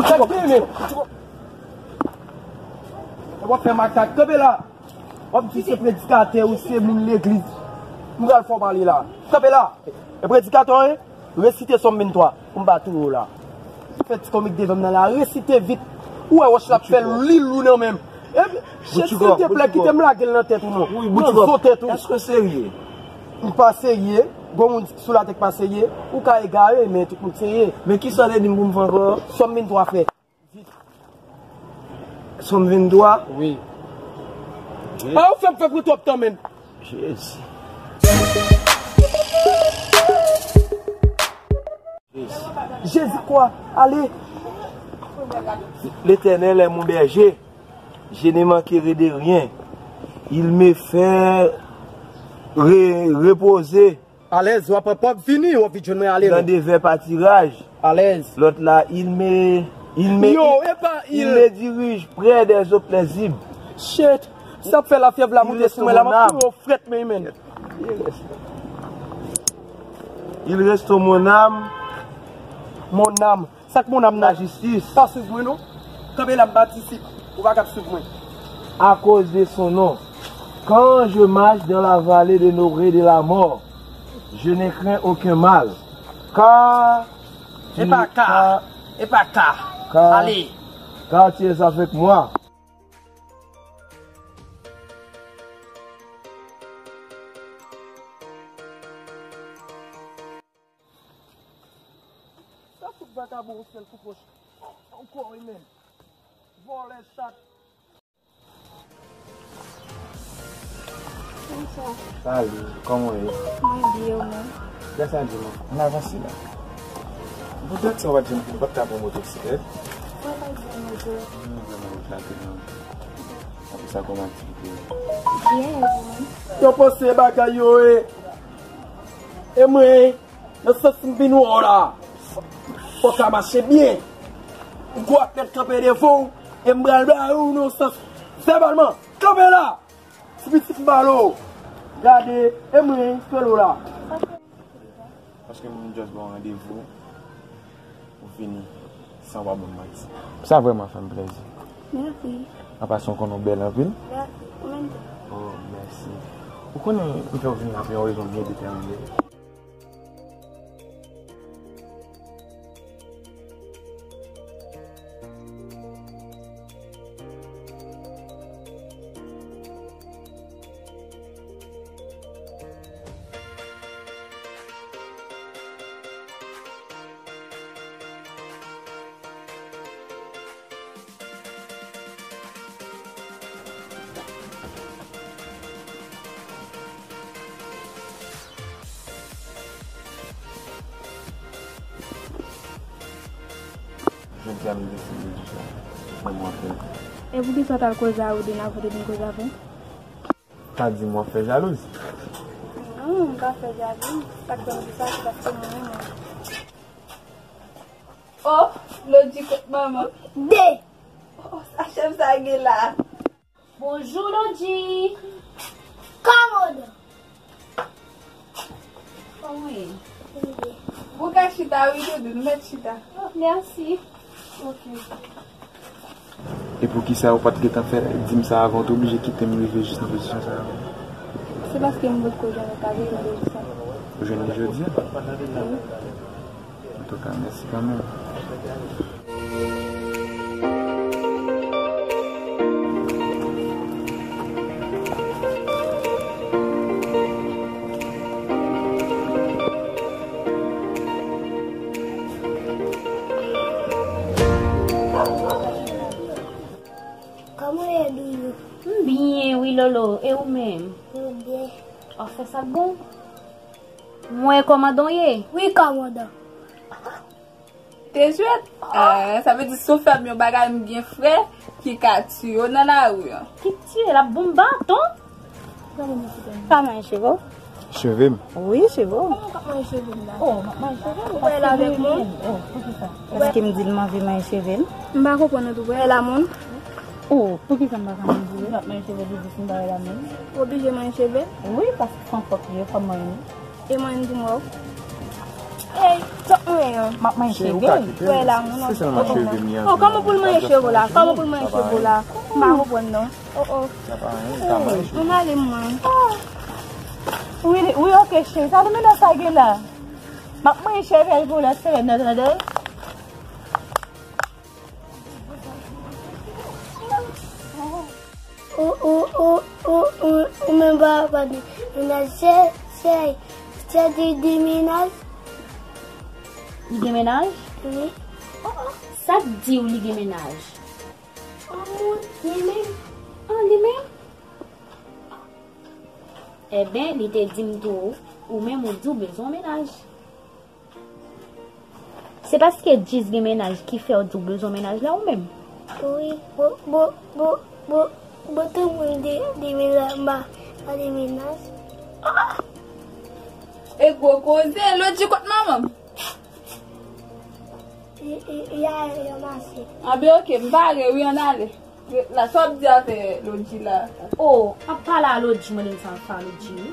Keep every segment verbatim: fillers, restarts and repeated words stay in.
Kanpe men. E w ap fè makak. Kanpe la. W ap di se predikatè ou se moun legliz. M pral fè w pale la. Kanpe la. E predikatè w ye? Resite Sòm venntwa pou m pa touye w la. Fè ti komik devan m nan la. Resite vit. Ou wè wòch la ap fè lilou nan men m. Epi, Jezi, silteplè, kite m lage l nan tèt ou non. Nan zo tèt ou. Èske w serye? M pa serye. Gon moun sou latè k pa serye. Ou ka egare, men tout moun serye. Men kisa w te di m pou m fè ankò? Sòm venntwa, frè. Sòm venntwa? Wi. Ah, ou fè m fè pou twòp tan, menm. Jezi. Jezi kwa? Ale. L'Éternel est mon berger, je ne manquerai de rien. Il me fait re- reposer. Alèz, w ap, w ap vini, w ap vin jwenn mwen, ale dans non. De verts pâturages. Alèz. Lòt la, il me, il me, yo, epa, il il me dirige près des eaux paisibles. Shit. Sa ap fè lafyèv la moute sou mwen la, m ap touye w frèt, men, men. Il restaure mon âme. Mon âme. Sa k mon âme nan? La justice. Pa swiv mwen non. Kanpe la, m pa disip. Ou pa kab swiv mwen. À cause de son nom. Quand je marche dans la vallée de l'ombre de la mort, je ne crains aucun mal. Car tu es, epa ka. Car, epa ka. Car, ale. Car tu es avec moi. Sa fout vakabon yon sèl kou pòch. Ankò wi menm. Vòlè chat. Bonswa. Salut, kòman w ye? Mwen byen, ou menm? Gras a Dye, mwen. Ann avanse la. Poutèt sa w pa t janm, ou pa t ka pran motosiklèt? Mwen pa t pran moto. Mwen vrèman regrete, non. Apre sa, kòman aktivite yo? Byen, e ou menm? Yo panse bagay yo e, e mwen, nan sans m vin wè w la. Fò w ka mache byen. M gwo ak mèt kanpe devan w, e m pral ba ou nan sans vèbalman. Kanpe la! Ti pitit m pale w. Gade, e mwen, Felo la. Paske m just ba w randevou, ou vini san w pa ban m manti. Sa vrèman fè m plèzi. Mèsi. An pasan, w konnen w bèl anpil. Mèsi. Ou menm tou. Oh, mèsi. Ou konnen m fè w vin la pou yon rezon byen detèmine. Jodi a m deside di sa. Mwen mwen fè. E poukisa w t al koze a Woodin avan w te vin koze avè m? Pa di m w ap fè jalouzi. Non, m pa fè jalouzi. Sa k fè m di sa, se paske mwen renmen w. Oh, Lodi kot manman. De. Oh, sa chèf sa gen la. Bonjou, Lodi. Kòmandan. Kòman w ye? Ou ka chita, wi, Doudou, nou mèt chita. Oh, mèsi. Ok. E poukisa ou pa t gentan fè, di m sa avan, ou te oblije kite m rive jis nan pozisyon sa a? Se paske m potko jwenn okazyon pou m di sa. Ou jwenn li jodi a? Wi. Antouka, mèsi kanmenm. Kòman w ye, Doudou? M byen, wi, Lolo. E ou menm? M byen. W ap fè sa k bon? Mwen kòmandan w ye? Wi, kòmandan. Te jwèt? Ah, sa vle di si w fè m yon bagay, m gen frè ki ka tiye w nan lari an. Ki tiye? L ap bon m baton. Pa manje cheve w? Cheve m? Wi, cheve w. Kòman w p ap manje cheve m la? Oh, m ap manje cheve m. Ou wè l avèk moun? Oh, poukisa? Paske m di l m anvi manje cheve m. M pa konprann ou tou, w wè l a moun? Oh, poukisa m pa ka manje cheve m? M p ap manje cheve l, li di si m pa wè l a moun. Ou oblije manje cheve? Wi, paske se yon fòk li ye, fò m manje. E mwen, di m wè w. Ey, Mwen an. M ap manje cheve. Wè la, mwen. Se sèlman cheve m. Oh, kòman pou l manje cheve w la? Kòman pou l manje cheve w la? M pa konprann non. Oh, oh. Ann ale mwen. Wi, wi, ok, cheri. Sa nan sa gen la? M ap manje cheve l pou lòt semèn nan, tande? Ou, ou, ou, ou, ou, ou menm pa, pa de menaj, se, se, se de, de menaj. Li gen menaj? Wi. Sa k di w li gen menaj? An, li menm. An, li menm? Eben, li te di m tou, ou menm ou di w bezwen menaj. Se paske Jis gen menaj ki fè w di w bezwen menaj la ou menm? Wi, bo, bo, bo, bo, bo, tout moun de, de menaj, m pa, pa de menaj. E gwo koze, Lodji kot manman m? E, e, e a, e a mache. Anben, ok, m pare, wi, ann ale. Ret la, sa w ap di avè Lodji la? Oh, ap pale a Lodji, mande l sa ap fè a Lodji, wi.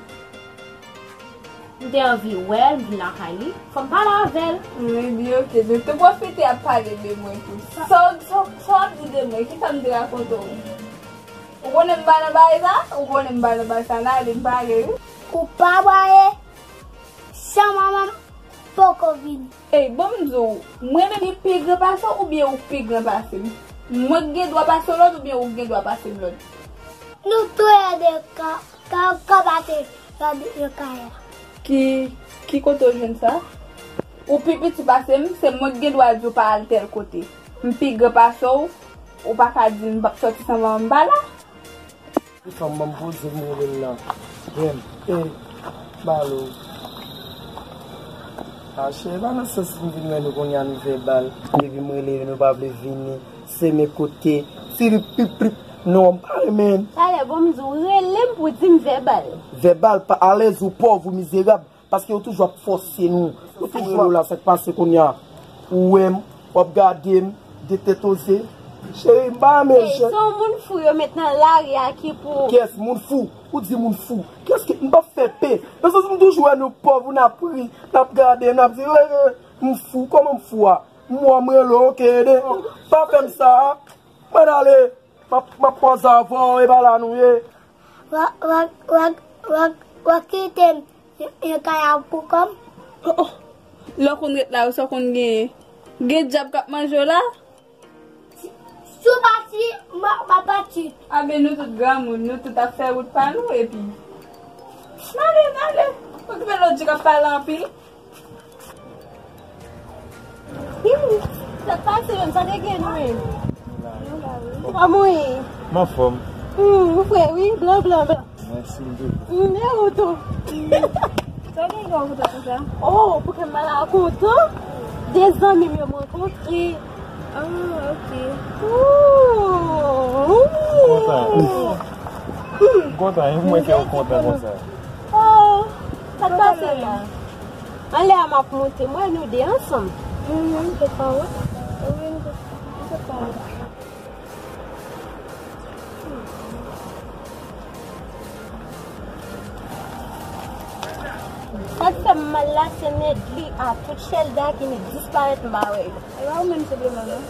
M te anvi wè l, m vin lakay li. Fò m pale avè l. Wi, byen, ok. Donk, te pwofite ap pale de mwen tou. Sa, sa, sa w ap di de mwen? Kisa m te rakonte w? Ou konnen m pa nan bagay sa? Ou konnen m pa nan bagay sa? N ale, m pale, wi. Ou pa pale? San manman m poko vini. Ey, bon m di w, mwen menm ki pi gran pase w oubyen ou pi gran pase m? Mwen k gen dwa pase w lòd oubyen ou k gen dwa pase m lòd? Nou toulède ka, ka, ka pase lòd nan kay la. Ki, ki kote w jwenn sa? Ou pi piti pase m, se mwen k gen dwa di w pa al tèl kote. M pi gran pase w, ou pa ka di m p ap sòti san manman m pa la. Fanm, ban m poze m rele l lan. Ren, e, balo. A, cheri, pa nan sans m vin wè nou kounye a nou vèbal. Epi m rele nou pa vle vini. Se men kote. Tirip, pip, pip. Non, m pa renmen. Talè, bon, m di w, rele m pou di m vèbal. Vèbal, pa alèz, ou pòv, ou mizerab. Paske yo toujou ap fòse nou. Yo toujou rele w la, sa k pase kounye a? Ou wè m, w ap gade m, de tèt oze. Cheri, m pa renmen jan. Se yon moun fou yo met nan lari a ki pou. Kiyès moun fou? Ou di moun fou. Kiyès ki, m p ap fè pe. Nan sans m toujou wè nou pòv, n ap ri, n ap gade, n ap di, "Eh, eh, m fou, kòman m fou a? M wè w, m rele w, ok, ede." Pa fè m sa. Mwen ale. M ap, m ap koze avè w, e pa la nou ye. Wa, wa, wa, wa, wa kite m, yo, yo kay ap pou kò m. Oh, oh. Lè w konn ret la, sa w konn genyen? Gen dyab k ap manje w la? Si, si w pati, m a, m a pati. Anben, nou tout granmoun, nou tout ap fè wout pa nou, epi. N ale, n ale. Okipe Lodji k ap pale anpil. Sa k pase menm, sa te gen nou menm? Kòman w ye? M anfòm. Hmm, ou fre wi, blan, blan, blan. Mèsi, m toujou. Hmm, e ou tou? Sa w gen kè w kontan konsa? Oh, pou kè m malad kontan? De zanmi m yo m rankontre. Ah, ok. Oh, oh. Kontan. Hmm. M kontan, e mwen kè w kontan konsa. Oh, sa k pase la? Anlè a m ap monte, mwen nou de ansanm. Mhm, se pa wè. Wi, se pa wè. Sa k fè m mal la, se Nedli a tout Chelda ki disparèt m pa wè yo. E pa ou menm se pwoblèm nan.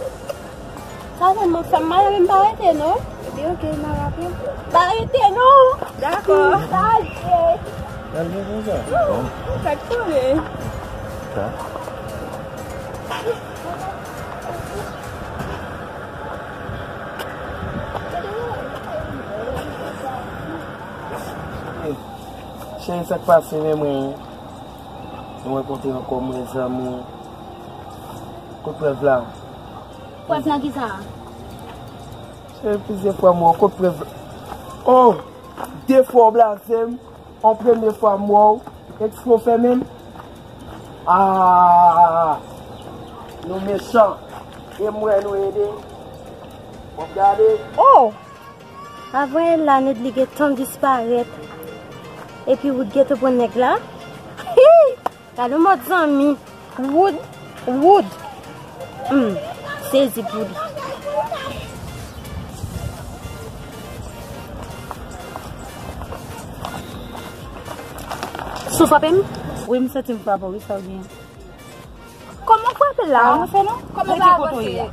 Sa sèlman fè m mal, men m pa rete non. Ebyen, ok, m a raple. Pa rete non. Dakò. Sa je. Gade konsa. Sa k tonbe. Sa. Cheri, sa k pase menm mwen? Nou rankontre ankò, mwen zanmi. Kot prèv la? Prèv nan kisa? Se plizyè fwa m wè w, kot prèv la? Oh! De fwa w blaze m, an premye fwa m wè w, ekspre w fè menm? Ah! Nou mechan. E m wè nou ede. W ap gade. Oh! Avan Ella Nedli gentan disparèt. Epi Wood gentan pran nèg la. Hi! Gade yon mòd zanmi. Wood, Wood. Hmm, sezi pou li. Si w frape m? Wi, m santi m frape w, wi, sa w gen. Mwen frape la. Avanse non. Kòman pa avanse?